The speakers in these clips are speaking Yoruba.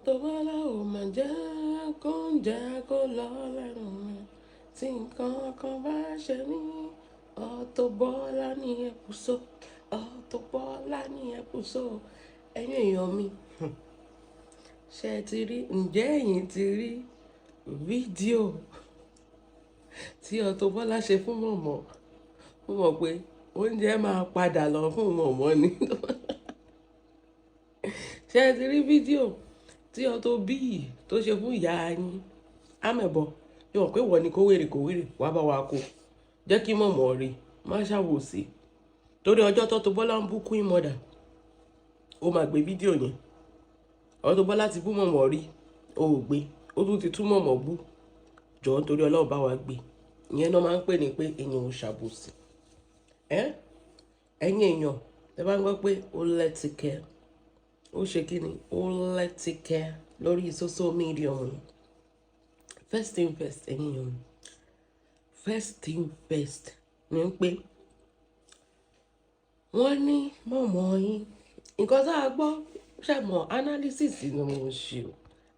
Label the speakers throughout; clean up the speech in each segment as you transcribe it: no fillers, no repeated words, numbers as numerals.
Speaker 1: Auto Bola ò mà jẹ́ kó ń jẹ́ kó lọ lẹ́nu mi. Tí nǹkan kan bá ṣe mí, Auto Bola ní ẹ̀kúsọ́. Auto Bola ní ẹ̀kúsọ́. Ẹ̀yin èèyàn mi, ṣé ẹ ti rí? Ǹjẹ́ ẹ̀yin ti rí fídíò tí Auto Bola ṣe fún mọ̀mọ́? Mo mọ̀ pé oúnjẹ máa padà lọ fún mọ̀mọ́ ni. Ṣé ẹ ti rí fídíò tí Auto B tó ṣe fún ìyá yín? Amẹ̀bọ, ṣé o mọ̀ pé ìwọ ni kó wèrè kó wèrè wá bá wa kó. Jẹ́ kí mọ̀mọ́ rí, má ṣàwòsí. Torí ọjọ́ tó Auto Bola ń bú Queen Mother, ó máa gbé fídíò yẹn. Auto Bola ti bú mọ̀mọ́ rí, ó ò gbé. Ó tún ti tún mọ̀mọ́ bú. Jọ̀ọ́ nítorí Ọlọ́run bá wa gbé. Ìyẹn náà máa ń pè ní pé èèyàn ò ṣàbòsí. Ẹ́, ẹ̀yin èèyàn, tẹ bá ń gbọ́ pé ó lẹ́tìkẹ́, ó ṣe kí ni? Ó lẹ́tìkẹ́ lórí social media wọn. First thing first, ẹ̀yin èèyàn. First thing first ni pé wọ́n ní mọ̀mọ́ yín. Nǹkan tí a gbọ́, ṣé mọ̀, analysis ni mo ń ṣe o.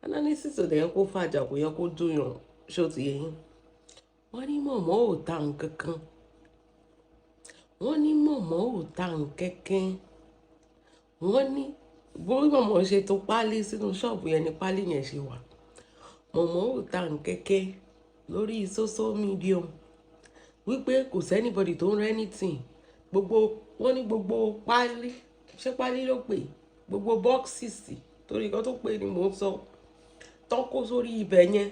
Speaker 1: Analysis ò dẹ̀ yẹ kó fàjà, kò yẹ kó dùn yàn, ṣé o ti yé yín? Wọ́n ní mọ̀mọ́ ò ta nǹkan kan. Wọ́n ní mọ̀mọ́ ò ta nǹkan kan. Wọ́n ní bó mọ̀mọ́ ṣe tó páálí sínú ṣọ́ọ̀bù yẹn ni páálí yẹn ṣe wà. Mọ̀mọ́ ò ta nǹkan kan lórí social media. Wípé kò sí anybody tó ń rẹ́ anything. Gbogbo, wọ́n ní gbogbo páálí, ṣé páálí ló pè? Gbogbo boxes, torí nǹkan tó pè ní mò ń sọ. Tán kó sórí ibẹ̀ yẹn.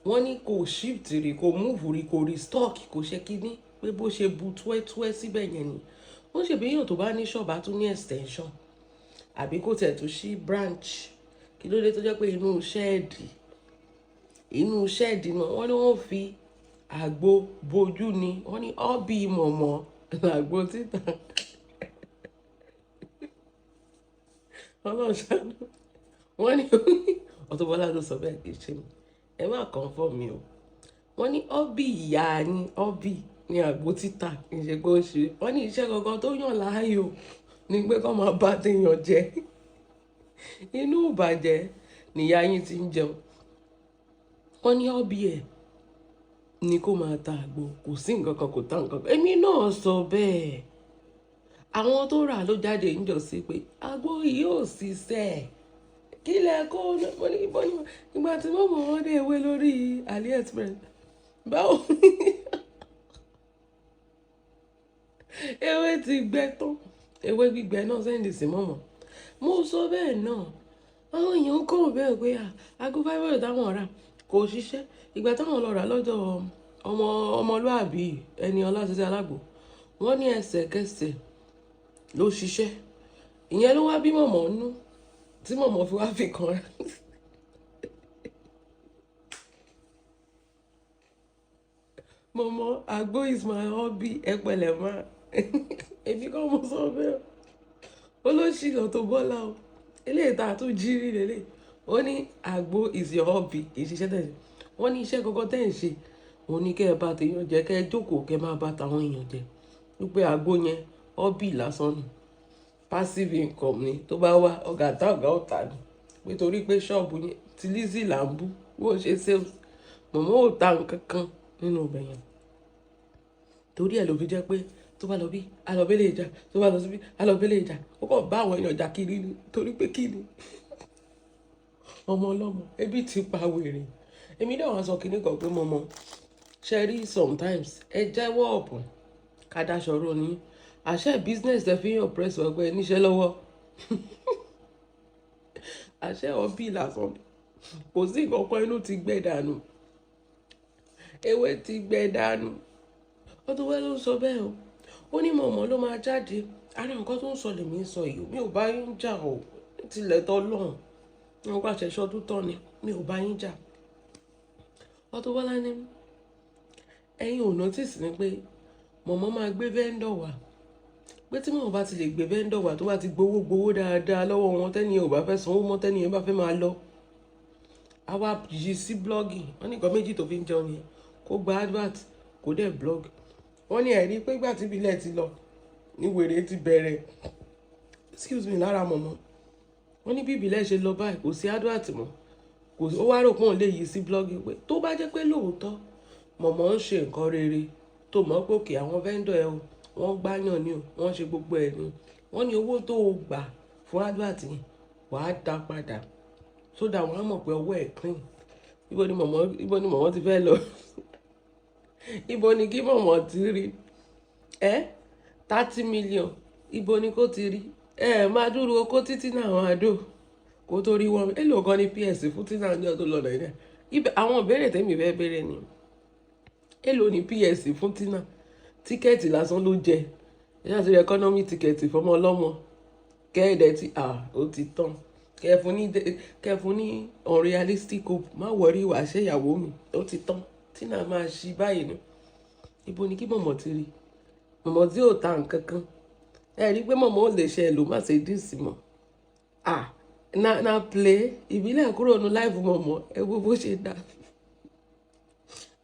Speaker 1: Wọ́n ní kò shift rí, kò move rí, kò restock, kò ṣe kíní. Pé bó ṣe bu túẹ́túẹ́ síbẹ̀ yẹn ni. Wọ́n ṣe bí èèyàn tó bá ní ṣọ́ọ̀bù á tún ní extension. Àbí kó tẹ̀ tó ṣí branch. Kí ló dé tó jẹ́ pé inú shed náà wọ́n ní wọ́n fi àgbo bojú ni. Wọ́n ní hobby mọ̀mọ́ làgbo títà. Ọlọ́run ṣàánú. Wọ́n ní Auto Bola ló sọ bẹ́ẹ̀, kì í ṣe mi. Ẹ má confirm mi o. Wọ́n ní hobby ìyá yín, hobby ní àgbo títà, kì í ṣe pé ó ṣe. Wọ́n ní iṣẹ́ gangan tó yàn láàyò ní pé kó máa bá tèèyàn jẹ. Inú ìbàjẹ́ ni ìyá yín ti ń jẹun. Wọ́n ní hobby ẹ̀ ní kó máa ta àgbo, kò sí nǹkan kan, kò ta nǹkan kan. Èmi náà sọ bẹ́ẹ̀. Àwọn tó rà ló jáde níjọ́sí pé àgbo yìí ò ṣiṣẹ́. Kí lẹ kó? Mo ní ìbọn ní ìgbà tí mọ̀mọ́ wọn dé ewé lórí AliExpress. Báwo? Ewé ti gbẹ tán. Ewé gbígbẹ náà send sí mọ̀mọ́. Mo sọ bẹ́ẹ̀ náà. Àwọn èèyàn kọ̀ bẹ́ẹ̀ pé àgbo fibroid táwọn rà kò ṣiṣẹ́. Ìgbà táwọn lọ rà lọ́dọ̀ ọmọ ọmọlúàbí ẹni ọlá ṣiṣẹ́ alágbo. Wọ́n ní ẹsẹ̀kẹsẹ̀ ló ṣiṣẹ́. Ìyẹn ló wá bí mọ̀mọ́ nú tí mọ̀mọ́ fi wá fi kan rà. Mọ̀mọ́, àgbo is my hobby. Ẹ pẹ̀lẹ́ má. Èmi kọ́ mo sọ bẹ́ẹ̀. Olóṣì Auto Bola o. Eléyìí tá a tún jí rí lélẹ̀. Ó ní àgbo is your hobby, kì í ṣe iṣẹ́ tẹ̀ ń ṣe. Wọ́n ní iṣẹ́ gangan tẹ̀ ń ṣe, òun ní kí ẹ bá tèèyàn jẹ, kí ẹ jókòó kí ẹ máa bá tàwọn èèyàn jẹ. Wípé àgbo yẹn hobby lásán ni. Passive income ni. Tó bá wá ọ̀gá tá ọ̀gá ọ̀tá ni. Nítorí pé ṣọ́ọ̀bù yẹn tí Lizzy là ń bú, bó ṣe sales. Mọ̀mọ́ ò ta nǹkan kan nínú ibẹ̀ yẹn. Torí ẹ ló fi jẹ́ pé tó bá lọ bí, a lọ bẹ́lẹ̀ ìjà. Tó bá lọ síbí, a lọ bẹ́lẹ̀ ìjà. Ó kàn bá àwọn èèyàn jà kiri ni. Torí pé kí ni? Ọmọ ọlọ́mọ, ebi ti pa wèrè. Èmi náà wá sọ kíní kan pé mọ̀mọ́, ṣé rí sometimes ẹ jẹ́wọ́ ọ̀bùn ká dáṣọ ró ní. Àṣẹ business ẹ fi ń oppress wa pé ẹ níṣẹ́ lọ́wọ́. Àṣẹ hobby lásán ni. Kò sí nǹkan kan, inú ti gbẹ dànù. Ewé ti gbẹ dànù. Auto Bola ló ń sọ bẹ́ẹ̀ o. Ó ní mọ̀mọ́ ló máa jáde. Ara nǹkan tó ń sọ lèmi ń sọ yìí. Mi ò bá yín jà o. Tilẹ̀ tọ́ lọ́hùn. Wọ́n pàṣẹ ṣọdún tán ni. Mi ò bá yín jà. Auto Bola ní ẹ̀yin ò notice ni pé mọ̀mọ́ máa gbé vendor wá. Pé tí mọ̀mọ́ bá ti lè gbé vendor wá, tó bá ti gbowó gbowó dáadáa lọ́wọ́ wọn, tẹ́ni ò bá fẹ́ sanwó mọ́, tẹ́ni ẹ bá fẹ́ máa lọ. A wá yí sí blogging. Wọ́n ní nǹkan méjì tó fi ń jẹun ni. Kó gba advert, kó dẹ̀ blog. Wọ́n ní ẹ̀rí pé ìgbà tí ìbílẹ̀ ti lọ ní wèrè ti bẹ̀rẹ̀. Excuse me, lára mọ̀mọ́. Wọ́n ní bí Ìbílẹ̀ ṣe lọ báyìí, kò sí advert mọ́, kò sí. Ó wá rò pé òun lè yí sí blogging, pé tó bá jẹ́ pé lóòótọ́ mọ̀mọ́ ń ṣe nǹkan rere, tó mọ̀ pé òkè àwọn vendor ẹ o, wọ́n gbáyàn ni o, wọ́n ṣe gbogbo ẹ̀ ni. Wọ́n ní owó tó o gbà fún advert yẹn, wàá dá padà, so that wọ́n á mọ̀ pé ọwọ́ ẹ̀ clean. Ibo ni mọ̀mọ́ ti fẹ́ lọ? Ibo ni kí mọ̀mọ́ ti rí ẹ́ 30 million? Ibo ni kò ti rí ẹ? Máa dúró okó títí náà, àwọn àdó kó tó rí wọn. Èlò kan ní ps fún tí náà ní ọdún lọ Nàìjíríà. Ibẹ̀ àwọn ìbéèrè tèmi fẹ́ béèrè ni, èlò ní ps fún Tina? Ticket lásán ló jẹ. Ẹ ṣáà ti rí economy ticket fọmọ ọlọ́mọ kẹ́ẹ̀dẹ̀ tí ó ti tán. Kẹfún ní unrealistic hope, má worry, wàá ṣe ìyàwó mi, ó ti tán. Tina máa ṣí báyìí ni. Ibo ni kí mọ̀mọ́ ti rí? Mọ̀mọ́ tí ò ta nǹkan kan, ẹ rí i pé mọ̀mọ́ ò lè ṣe ẹ̀ ló má ṣe díìsì mọ́. Na play Ìbílẹ̀ kúrò ní life mọ̀mọ́. Ẹ wo bó ṣe dà,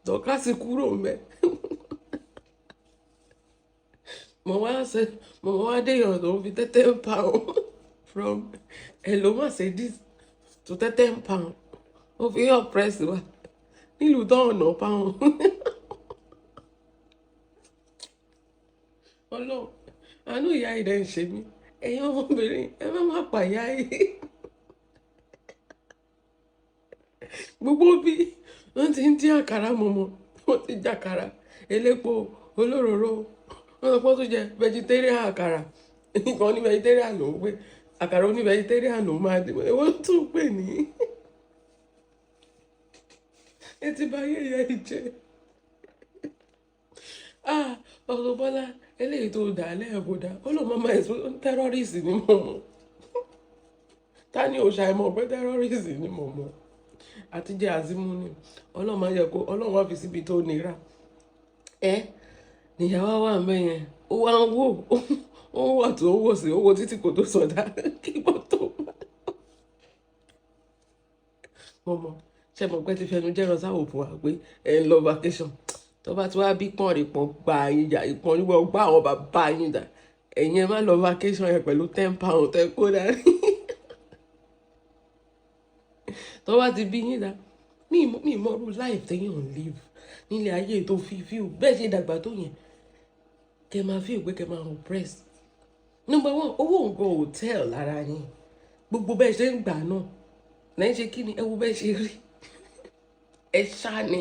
Speaker 1: Dorcas kúrò mẹ́. Mọ̀ wá déyàn tó ń fi 10 pound, from hello Mercedes to 10 pound, ó fi hàn press wa nílùú tó ọ̀nà pound. Ọlọ́run, àánú ìyá yìí dẹ̀ ń ṣe mí. Ẹ̀yin ọmọbìnrin, ẹ má má pa ìyá yìí. Gbogbo bí wọ́n ti ń dín àkàrà mọ̀mọ́, wọ́n ti jàkàrà elépo olóròró, wọ́n sọ pé wọ́n tún jẹ vegetarian àkàrà. Nǹkan ní vegetarian ló ń pè àkàrà oní vegetarian ló máa dín. Wọ́n tún pè ní etí báyé ìyá yìí jẹ́. Auto Bola, eléyìí tó dà lẹ́ẹ̀kọ́ dà ó lóun máa ẹ̀sùn terrorist ni mọ̀mọ́. Ta ni ò ṣàìmọ̀ pé terrorist ni mọ̀mọ́? Àti jẹ́ àzímú ni Ọlọ́run máa yẹ kó Ọlọ́run wá fi síbi tó nira ẹ. Níyàwó wà mẹ́yẹn, ó wá ń wò, ó ń wà tó ń wò sí owó títí kò tó sọdá kí mọ́tò mọ̀mọ́. Ṣe mọ̀ pé ti fẹnu jẹ́rọ sáwò fún wa pé ẹ ń lọ vacation? Tó bá ti wá bí pọ́n rí pọ́n gba yín jà, ìpọ́n nígbà gbá àwọn bàbá yín jà, ẹ̀yin ẹ má lọ vacation yẹn pẹ̀lú 10 pound tẹ kó dání. Tó bá ti bí yín dá, mi mọ̀ irú life téèyàn ń live nílé ayé tó fi feel bẹ́ẹ̀ ṣe dàgbà tó yẹn, kẹ máa feel pé kẹ máa oppress. Number one, owó nǹkan hotel lára yín, gbogbo bẹ́ẹ̀ ṣe ń gbà náà lẹ́yìn ṣe kí ni? Ẹ wo bẹ́ẹ̀ ṣe rí, ẹ ṣá ni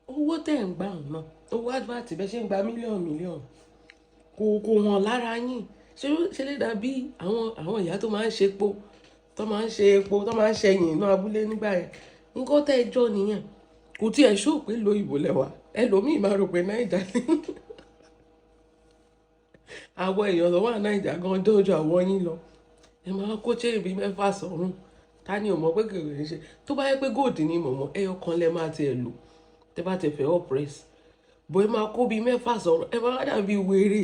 Speaker 1: owó tẹ̀ ń gbà náà, owó advert, bẹ́ẹ̀ ṣe ń gba mílíọ̀nù mílíọ̀nù, kò wọ́n lára yín. Ṣe lè dàbí àwọn ìyá tó máa ń ṣe epo, tó máa ń ṣe epo, tó máa ń ṣe ẹyìn inú abúlé nígbà yẹn? Nǹkan tẹ́ ẹ jọ nìyẹn. Kò tí ẹ ṣó pé lo ìbò lẹ́wà, ẹlòmíì máa rò pé Naija ni. Àwọn èèyàn tó wà Naija gan dọ́jú àwọn yín lọ. Ẹ máa kó chain bíi mẹ́fà sọ̀rùn. Ta ni ò mọ̀ pé kèrè ń ṣe? Tó bá yẹ pé gold ni mọ̀mọ́, ẹyọ kan lẹ máa tiẹ̀ lò tẹ́ bá ti fẹ́ oppress bó. Ẹ máa kó bíi mẹ́fà sọ̀rùn, ẹ máa dàbí wèrè.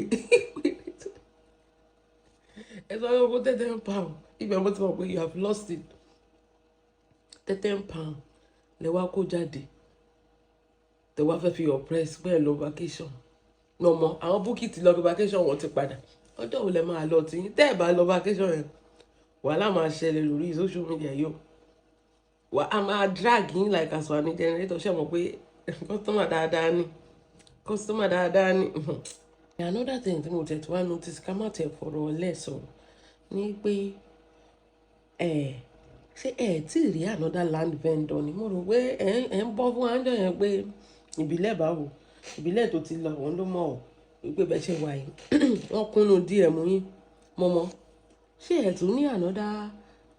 Speaker 1: Ẹ sọ pé kó 10 pound, ibẹ̀ mo ti mọ̀ pé you have lost it. 10 pound lẹ wá kó jáde, tẹ wá fẹ́ fi oppress bẹ́ẹ̀ lọ vacation. Mọ̀mọ́, àwọn Bukky ti lọ vacation, wọn ti padà. Ọjọ́ wo lẹ máa lọ tí tẹ́ ẹ̀ bá lọ vacation yẹn? Wàhálà máa ṣẹlẹ̀ lórí social media yìí o. Wà á máa drag yín like Aswani generator. Ṣe mọ̀ pé customer dáadáa ni, customer dáadáa ni. Another thing tí mo tẹ̀ tó wá notice, ká má tẹ̀ fọ̀rọ̀ lẹ̀ sọ̀rọ̀, ní pé ẹ̀ ṣé ẹ tí ì rí another land vendor ni? Mo rò pé ẹ ń bọ́ fún àjọ yẹn pé Ìbílẹ̀ báwo? Ìbílẹ̀ tó ti lọ, òun ló mọ̀ ọ́ wípé bẹ́ẹ̀ ṣe wà yìí, wọ́n kúnnú DM yín mọ́mọ́. Ṣé ẹ tún ní another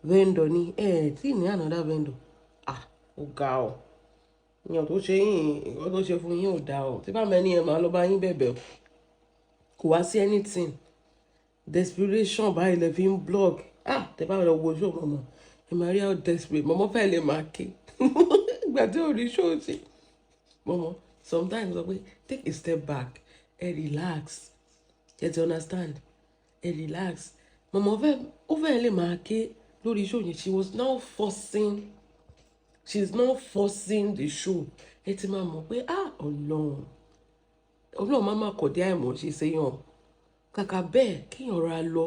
Speaker 1: vendor ni? Ẹ tí ì ní another vendor? Ah, ó ga ọ. Ìyàn tó ṣe yín, nǹkan tó ṣe fún yín ò dáa o. Tí bá mẹ́ni ẹ̀ máa lọ bá yín bẹ̀bẹ̀ o. Kò wá sí anything, desperation báyìí lẹ fi ń blog. Ah, tẹ bá lọ wo show mọ̀mọ́, ẹ máa rí how desperate mọ̀mọ́ fẹ́ lè máa ké ìgbà tí ò rí show ṣe. Mọ̀mọ́ sometimes sọ pé take a step back, ẹ relax, ẹ ti understand, ẹ relax. Mọ̀mọ́ fẹ́, ó fẹ́ lè máa ké lórí show yẹn. She is now forcing the show. Ẹ ti máa mọ̀ pé ah, Ọlọ́run, Ọlọ́run má má kọ̀dé àìmọ̀ ṣe séyàn. Kàkà bẹ́ẹ̀, kéèyàn ra lọ,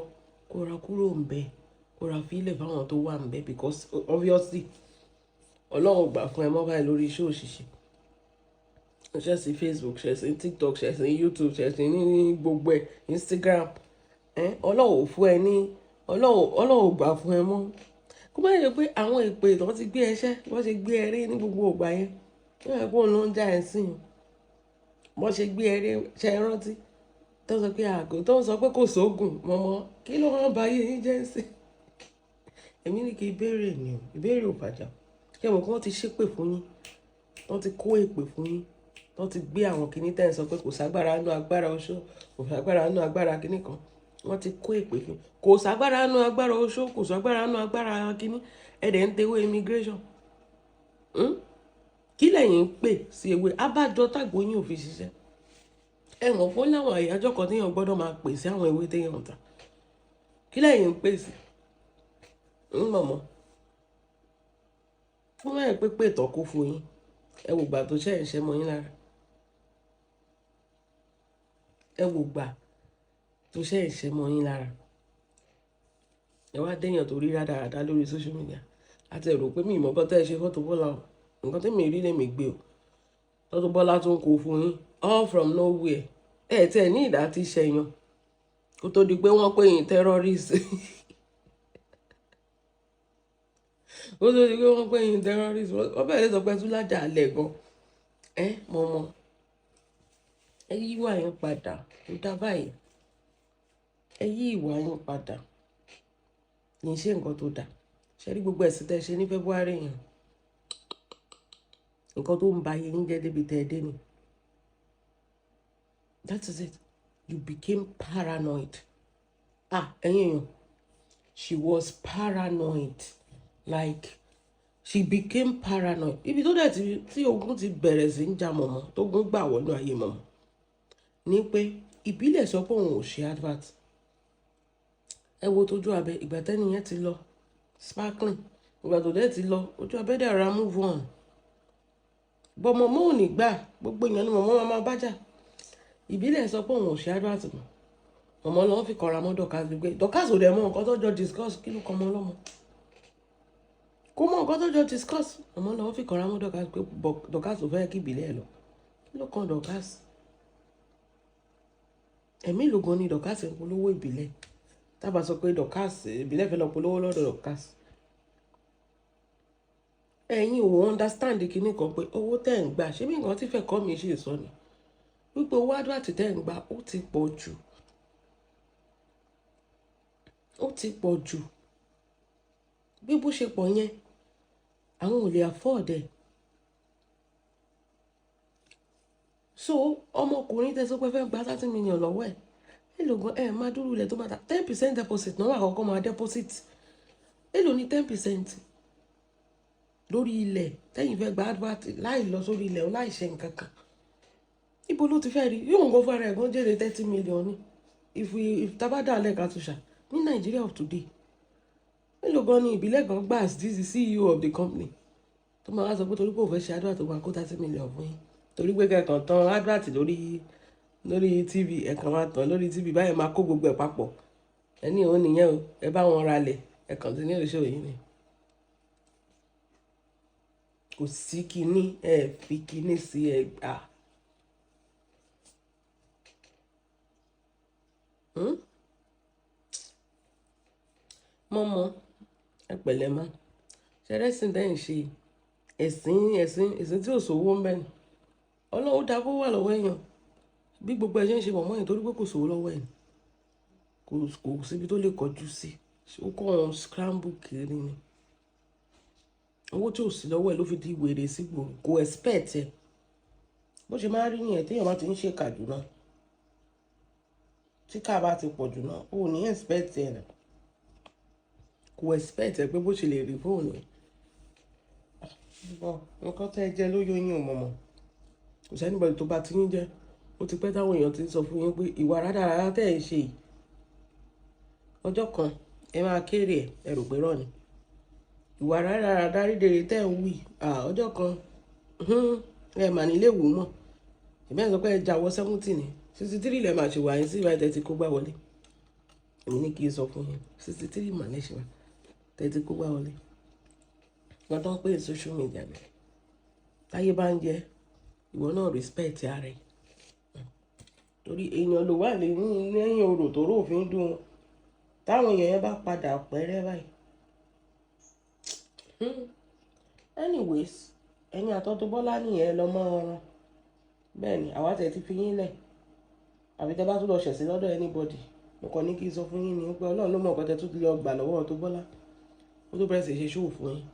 Speaker 1: kó ra kúrò ń bẹ̀. Kó ra fílẹ̀ fáwọn tó wà níbẹ̀, because obviously Ọlọ́run gbà fún ẹ mọ́ báyìí lórí iṣẹ́ òṣìṣẹ́. Ṣe sí Facebook, ṣe sí TikTok, ṣe sí YouTube, ṣe sí ní gbogbo ẹ̀, Instagram. Ọlọ́run ò fún ẹ ní, Ọlọ́run ò gbà fún ẹ mọ́. Kó má yẹ pé àwọn ìpè tó ti gbé ẹṣẹ́, wọ́n ṣe gbé ẹ rí ní gbogbo ìgbà yẹn, wọ́n yẹ kó ló ń já ẹ sí i. Wọ́n ṣe gbé ẹ rí, ṣe é rántí tó sọ pé àgọ́ tó ń sọ pé kò sóògùn mọ́mọ́, kí ló wọ́n bá yé yín jẹ́ sí? Èmi ní kí ìbéèrè ni o, ìbéèrè ò bàjá. Ṣé mo kí wọ́n ti ṣépè fún yín, wọ́n ti kó èpè fún yín, wọ́n ti gbé àwọn kinní tẹ́ ń sọ pé kò ságbára nínú agbára oṣó, kò ságbára nínú agbára kinní kan. Wọ́n ti kó èpè fún, kò ságbára nínú agbára oṣó, kò ságbára nínú agbára kinní. Ẹ̀dẹ̀ ń tewé immigration. Kí lẹ̀yin ń pè sí ewé abájọ tàgbo yín ò fi ṣiṣẹ́? Ẹ mọ̀ fún láwọn àyájọ́ kan téèyàn gbọ́dọ̀ máa pè sí àwọn ewé téèyàn ń tà. Kí lẹ̀yin ń pè sí ń mọ̀mọ́ fún ẹ̀ pé pé ìtọ́ kó fún yín? Ẹ wò gbà tó ṣe ń ṣe mọ́ yín lára. Ẹ wò gbà tó ṣe ń ṣe mọ́ yín lára. Ẹ wá déyàn tó rí rádaràda lórí social media àti ẹ̀rọ pé mi ìmọ̀ kan tẹ́ ẹ ṣe fọ́tò Bọ́lá o. Nǹkan tí mi rí lèmi gbé o. Tọ́tò Bọ́lá tó ń kó fún yín all from nowhere. Ẹ tẹ́ ẹ ní ìdá tí ṣẹyàn kó tó di pé wọ́n pè yín terrorist, kó tó di pé wọ́n pè yín terrorist, wọ́n bẹ̀rẹ̀ sọ pé tún lájà alẹ́ gan. Ẹ mọ̀mọ́, ẹ yí ìwà yín padà, kó dá báyìí. Ẹ yí ìwà yín padà, kì í ṣe nǹkan tó dáa. Ṣe rí gbogbo ẹ̀sìn tẹ́ ṣe ní February yẹn, nǹkan tó ń ba ayé yín jẹ́ débi tẹ́ ẹ dé ni. That is it. You became paranoid. Ah, ẹ̀yin èèyàn, she was paranoid, like she became paranoid. Ibi tó dẹ̀ tí ogun ti bẹ̀rẹ̀ sí ń jà mọ̀mọ́, tó gún gbà wọnú ayé mọ̀mọ́ ní pé ìbílẹ̀ sọ pé òun ò ṣe advert. Ẹ wo tójú abẹ, ìgbà tẹ́ni yẹn ti lọ sparkling, ìgbà tó dẹ̀ ti lọ, ojú abẹ dẹ̀ ra move on. Bọ́ mọ̀mọ́ ò ní gbà, gbogbo èèyàn ni mọ̀mọ́ máa bá jà. Ìbílẹ̀ sọ pé òun ò ṣe advert mọ́, mọ̀mọ́ lọ́wọ́ fi kọ́ra mọ́ Dorcas, gbé Dorcas ò dẹ̀ mọ nǹkan tó jọ discuss. Kí ló kọ́ ọmọ ọlọ́mọ kó mọ nǹkan tó jọ discuss? Mọ̀mọ́ lọ́wọ́ fi kọ́ra mọ́ Dorcas pé Dorcas ò fẹ́ kí ìbílẹ̀ lọ. Kí ló kàn Dorcas? Ẹ̀mí ìlú gan ni Dorcas ń polówó ìbílẹ̀. Tábà sọ pé Dorcas, ìbílẹ̀ fẹ́ lọ polówó lọ́dọ̀ Dorcas. Ẹ̀yin ò understand kinní kan pé owó tẹ̀ ń gbà, ṣé bí nǹkan tí fẹ́ kọ́ mi ṣe sọ ni wípé owó advert tẹ̀ ń gbà, ó ti pọ̀ jù, ó ti pọ̀ jù. Bí bó ṣe pọ̀ yẹn, àwọn ò lè afford ẹ̀. So ọmọkùnrin tẹ́ sọ pé fẹ́ gba 30 million lọ́wọ́ ẹ̀, èlò gan ẹ̀ máa dúró ilẹ̀ tó máa ta? 10% deposit náà wà, kọ́kọ́ máa deposit. Èlò ní 10% lórí ilẹ̀ tẹ́yìn fẹ́ gba advert láì lọ sórí ilẹ̀, láì ṣe nǹkan kan? Ibo ló ti fẹ́ rí? Yóò ń fún ara ẹ̀ gan jèrè 30 million ni. If tabada lẹ́ka tó ṣà ní Nigeria of today, mélòó gan ni ìbílẹ̀ gan gbà as this the CEO of the company tó máa wá sọ pé torí pé òun fẹ́ ṣe advert tó máa kó 30 million fún yín, torí pé kẹ̀kàn tán advert lórí TV, ẹ̀kan máa tàn lórí TV báyìí, máa kó gbogbo ẹ̀ papọ̀, ẹni òun nìyẹn o. Ẹ bá wọn ralẹ̀, ẹ continue show yìí ni. Kò sí kinní, ẹ fi kinní sí ẹ gbà. Mọ́mọ́, ẹ pẹ̀lẹ́ má ṣẹrẹ́sìn tẹ́ ń ṣe ẹ̀sìn, ẹ̀sìn, ẹ̀sìn tí ò sówó ń bẹ̀ ni. Ọlọ́run dá kó wà lọ́wọ́ èèyàn bí gbogbo ẹ ṣe ń ṣe mọ̀mọ́ yẹn, torí pé kò sówó lọ́wọ́ ẹ̀, kò síbi tó lè kọjú sí, ó kàn ń scramble kiri ni. Owó tí ò sí lọ́wọ́ ẹ̀ ló fi di wèrè sí gbòòrò. Kò expect ẹ̀. Bó ṣe máa ń rí nìyẹn, téèyàn bá ti ń ṣèkà jù náà, tí ká bá ti pọ̀ jù náà, ó ní expect ẹ̀ náà. Kò expect ẹ̀ pé bó ṣe lè rí fóònù ẹ̀ bọ́. Nǹkan tẹ́ ẹ jẹ ló yó yín ò mọ̀mọ́. Kò sí anybody tó bá ti yín jẹ́. Ó ti pẹ́ táwọn èèyàn ti ń sọ fún yín pé ìwà rádaràda tẹ́ ẹ̀ ń ṣe yìí, ọjọ́ kan ẹ máa kéré ẹ̀. Ẹ rò pé rọ̀ ni ìwà rádaràda rídèrè tẹ́ ẹ̀ ń wì. Ọjọ́ kan ẹ mà nílé wò mọ̀. Ìbẹ́ẹ̀ sọ pé ẹ jáwọ́ 70 ni, 63 lẹ̀ máa ṣe wà yín sí ìbáyìí tẹ́ ti kó gbá wọlé. Èmi ní kí n sọ fún yín, 63 mà ní ṣe wà. Tẹ́tí kó gbá wọlé. Nǹkan tó ń pè ní social media ni. Táyé bá ń jẹ, ìwọ náà respect ara ẹ. Torí èèyàn ló wà lẹ́yìn lẹ́yìn orò tó rò fi ń dùn. Táwọn èèyàn yẹn bá padà pẹ́rẹ́ báyìí. Anyways, ẹ̀yin àti Auto Bola nìyẹn lọ mọ́ ọ̀run. Bẹ́ẹ̀ ni, àwa tẹ̀ ti fi yín lẹ̀. Àbí tẹ bá tún lọ ṣẹ̀sín lọ́dọ̀ anybody. Mo kàn ní kí n sọ fún yín ni pé Ọlọ́run ló mọ̀ nǹkan tẹ tún lọ gbà lọ́wọ́ Auto Bola. Ó tó bẹ̀rẹ̀ sí ṣe show fún yín.